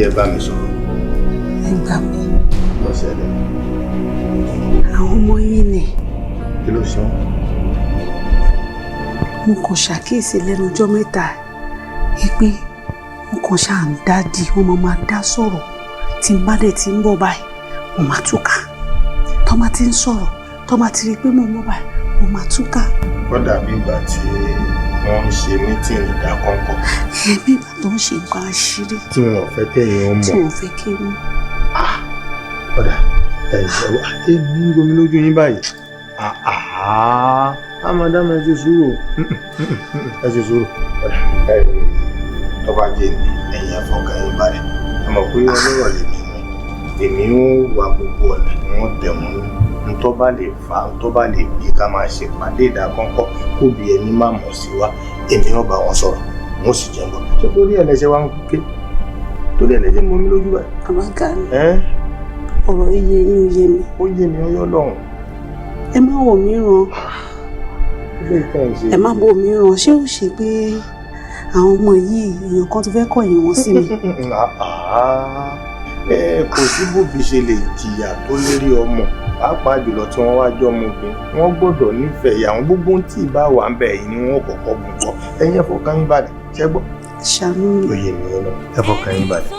Ẹ bá mi sọ̀rọ̀. Ẹ gbà mí. Ló ṣẹlẹ̀? Àwọn ọmọ yín ni. Kí ló ṣe wọ́n? Mo kàn ṣàkíyèsí lẹ́nu ọjọ́ mẹ́ta yìí pé wọ́n kàn ṣáà ń dádì, wọ́n máa máa dá sọ̀rọ̀. Tí n bá dẹ̀ ti ń bọ̀ báyìí, mo máa túká. Tó bá ti ń sọ̀rọ̀, tó bá ti rí i pé mo ń bọ̀ báyìí, mo máa túká. Ó dàbí ìgbà tí wọ́n ń ṣe meeting ìdákọ́ńkọ́. Ẹ bí ìgbà tó ń ṣe nǹkan àṣírí. Tí wọn ò fẹ́ kẹ́yìn ó tí mọ̀. wọ́n fẹ́ kí n mọ̀. Ọ̀dà ẹ̀ ẹ̀ wá ẹ̀ ń gbomi lójú yín báyìí. Àhá, madam, ẹ ṣe sùúrù, ẹ ṣe sùúrù. Ọ̀dà ẹ̀ tó bá jẹ́ ẹ̀yin, ẹ fọkàn yín balẹ̀. Ẹ mọ̀ pé ọlọ́rọ̀ lèmi ni, èmi ń wá gbogbo ọ̀nà wọ́n bẹ̀ wọ́n ní ntọ́ bá lè fà á, ntọ́ bá lè bí ká máa ṣe pàdé ìdákọ́ńkọ́ kó bí ẹni má mọ̀ sí wa, èmi náà bá wọn sọ̀rọ̀, wọ́n sì jẹ́ ń gbọ́. Ṣé torí ẹ̀ lẹ́sẹ̀ wá ń ké? Torí ẹ̀ lẹ́sẹ̀ mọ́ mi lójú báyìí? Bàbá Gani, ẹ́ ọ̀rọ̀ iye yín ó yé mi. Ó yé mi, ọyọ́ lọ́hùn. Ẹ má wò mí ràn. Ilé ìtàn ìṣe. Ẹ má wò mí ràn. Ṣé ó ṣe pé àwọn ọmọ yìí, èèyàn kan ti fẹ́ kọ̀yìn wọn sí mi? Ẹ kò sí bóbi ṣe lè jìyà tó lérí ọmọ, pàápàá jùlọ tí wọ́n wá jọ ọmọbìnrin, wọ́n gbọ́dọ̀ nífẹ̀ẹ́ ìyá wọn. Gbogbo ohun tí ì bá wà ń bẹ̀ yìí ni wọ́n kọ́kọ́ bù gbọ́. Ẹ̀yin, ẹ fọkàn yín balẹ̀, ṣẹ́ gbọ́? Ṣàánú mi. Ó yé mi ọlọ, ẹ fọkàn yín balẹ̀.